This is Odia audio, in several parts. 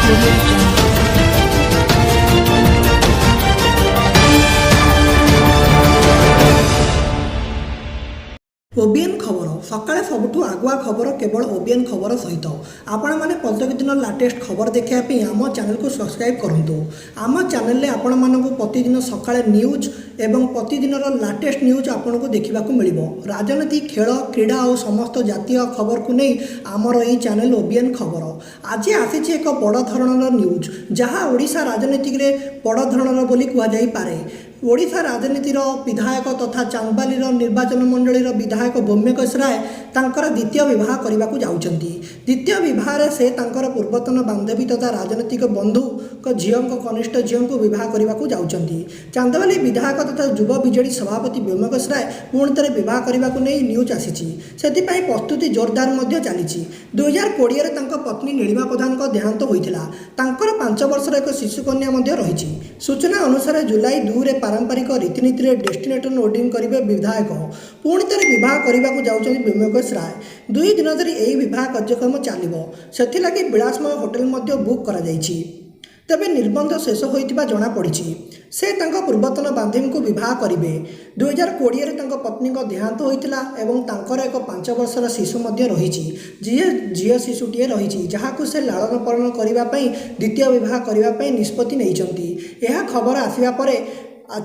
Audio Jungle. OBN ଖବର, ସକାଳେ ସବୁଠୁ ଆଗୁଆ ଖବର କେବଳ ଓବିଏନ୍ ଖବର ସହିତ। ଆପଣମାନେ ପ୍ରତ୍ୟେକ ଦିନ ଲାଟେଷ୍ଟ ଖବର ଦେଖିବା ପାଇଁ ଆମ ଚ୍ୟାନେଲକୁ ସବସ୍କ୍ରାଇବ୍ କରନ୍ତୁ। ଆମ ଚ୍ୟାନେଲରେ ଆପଣମାନଙ୍କୁ ପ୍ରତିଦିନ ସକାଳେ ନ୍ୟୁଜ୍ ଏବଂ ପ୍ରତିଦିନର ଲାଟେଷ୍ଟ ନ୍ୟୁଜ୍ ଆପଣଙ୍କୁ ଦେଖିବାକୁ ମିଳିବ। ରାଜନୀତି, ଖେଳ, କ୍ରୀଡ଼ା ଓ ସମସ୍ତ ଜାତୀୟ ଖବରକୁ ନେଇ ଆମର ଏହି ଚ୍ୟାନେଲ ଓବିଏନ୍ ଖବର। ଆଜି ଆସିଛି ଏକ ବଡ଼ ଧରଣର ନ୍ୟୁଜ୍, ଯାହା ଓଡ଼ିଶା ରାଜନୀତିରେ ବଡ଼ ଧରଣର ବୋଲି କୁହାଯାଇପାରେ। ଓଡ଼ିଶା ରାଜନୀତିର ବିଧାୟକ ତଥା ଚାନ୍ଦବାଲିର ନିର୍ବାଚନ ମଣ୍ଡଳୀର ବିଧାୟକ ବ୍ୟୋମକେଶ ରାୟ ତାଙ୍କର ଦ୍ୱିତୀୟ ବିବାହ କରିବାକୁ ଯାଉଛନ୍ତି। ଦ୍ୱିତୀୟ ବିବାହରେ ସେ ତାଙ୍କର ପୂର୍ବତନ ବାନ୍ଧବୀ ତଥା ରାଜନୈତିକ ବନ୍ଧୁଙ୍କ ଝିଅଙ୍କ କନିଷ୍ଠ ଝିଅଙ୍କୁ ବିବାହ କରିବାକୁ ଯାଉଛନ୍ତି। ଚାନ୍ଦବାଲି ବିଧାୟକ ତଥା ଯୁବ ବିଜେଡି ସଭାପତି ବ୍ୟୋମକେଶ ରାୟ ପୁଣି ଥରେ ବିବାହ କରିବାକୁ ନେଇ ନ୍ୟୁଜ୍ ଆସିଛି। ସେଥିପାଇଁ ପ୍ରସ୍ତୁତି ଜୋରଦାର ମଧ୍ୟ ଚାଲିଛି। 2020ରେ ତାଙ୍କ ପତ୍ନୀ ନୀଳିମା ପ୍ରଧାନଙ୍କ ଦେହାନ୍ତ ହୋଇଥିଲା। ତାଙ୍କର 5 ବର୍ଷର ଏକ ଶିଶୁକନ୍ୟା ମଧ୍ୟ ରହିଛି। ସୂଚନା ଅନୁସାରେ, ଜୁଲାଇ 2ରେ ପାରମ୍ପରିକ ରୀତିନୀତିରେ ଡେଷ୍ଟିନେସନ୍ ୱେଡିଂ କରିବେ ବିଧାୟକ। ପୁଣି ଥରେ ବିବାହ କରିବାକୁ ଯାଉଛନ୍ତି ବ୍ୟୋମକେଶ ରାୟ। 2 ଦିନ ଧରି ଏହି ବିବାହ କାର୍ଯ୍ୟକ୍ରମ ଚାଲିବ। ସେଥିଲାଗି ବିଳାସମୟ ହୋଟେଲ ମଧ୍ୟ ବୁକ୍ କରାଯାଇଛି। ତେବେ ନିର୍ବନ୍ଧ ଶେଷ ହୋଇଥିବା ଜଣାପଡ଼ିଛି। ସେ ତାଙ୍କ ପୂର୍ବତନ ବାନ୍ଧବୀଙ୍କୁ ବିବାହ କରିବେ। 2020ରେ ତାଙ୍କ ପତ୍ନୀଙ୍କ ଦେହାନ୍ତ ହୋଇଥିଲା ଏବଂ ତାଙ୍କର ଏକ 5 ବର୍ଷର ଶିଶୁ ମଧ୍ୟ ରହିଛି, ଯିଏ ଝିଅ ଶିଶୁଟିଏ ରହିଛି, ଯାହାକୁ ସେ ଲାଳନ ପାଳନ କରିବା ପାଇଁ ଦ୍ୱିତୀୟ ବିବାହ କରିବା ପାଇଁ ନିଷ୍ପତ୍ତି ନେଇଛନ୍ତି। ଏହା ଖବର ଆସିବା ପରେ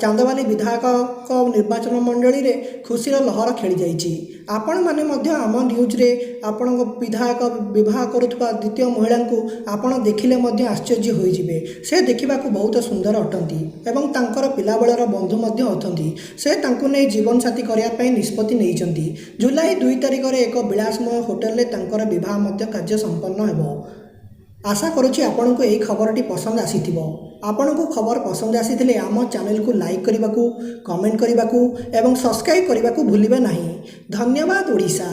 ଚାନ୍ଦବାଲି ବିଧାୟକଙ୍କ ନିର୍ବାଚନ ମଣ୍ଡଳୀରେ ଖୁସିର ଲହର ଖେଳିଯାଇଛି। ଆପଣମାନେ ମଧ୍ୟ ଆମ ନ୍ୟୁଜ୍ରେ ଆପଣଙ୍କ ବିଧାୟକ ବିବାହ କରୁଥିବା ଦ୍ୱିତୀୟ ମହିଳାଙ୍କୁ ଆପଣ ଦେଖିଲେ ମଧ୍ୟ ଆଶ୍ଚର୍ଯ୍ୟ ହୋଇଯିବେ। ସେ ଦେଖିବାକୁ ବହୁତ ସୁନ୍ଦର ଅଟନ୍ତି ଏବଂ ତାଙ୍କର ପିଲାବେଳର ବନ୍ଧୁ ମଧ୍ୟ ଅଛନ୍ତି। ସେ ତାଙ୍କୁ ନେଇ ଜୀବନସାଥୀ କରିବା ପାଇଁ ନିଷ୍ପତ୍ତି ନେଇଛନ୍ତି। ଜୁଲାଇ 2 ତାରିଖରେ ଏକ ବିଳାସମୟ ହୋଟେଲରେ ତାଙ୍କର ବିବାହ ମଧ୍ୟ କାର୍ଯ୍ୟ ସମ୍ପନ୍ନ ହେବ। ଆଶା କରୁଛି ଆପଣଙ୍କୁ ଏହି ଖବରଟି ପସନ୍ଦ ଆସିଥିବ। ଆପଣଙ୍କୁ ଖବର ପସନ୍ଦ ଆସିଥିଲେ ଆମ ଚ୍ୟାନେଲକୁ ଲାଇକ୍ କରିବାକୁ, କମେଣ୍ଟ କରିବାକୁ ଏବଂ ସବସ୍କ୍ରାଇବ୍ କରିବାକୁ ଭୁଲିବେ ନାହିଁ। ଧନ୍ୟବାଦ ଓଡ଼ିଶା।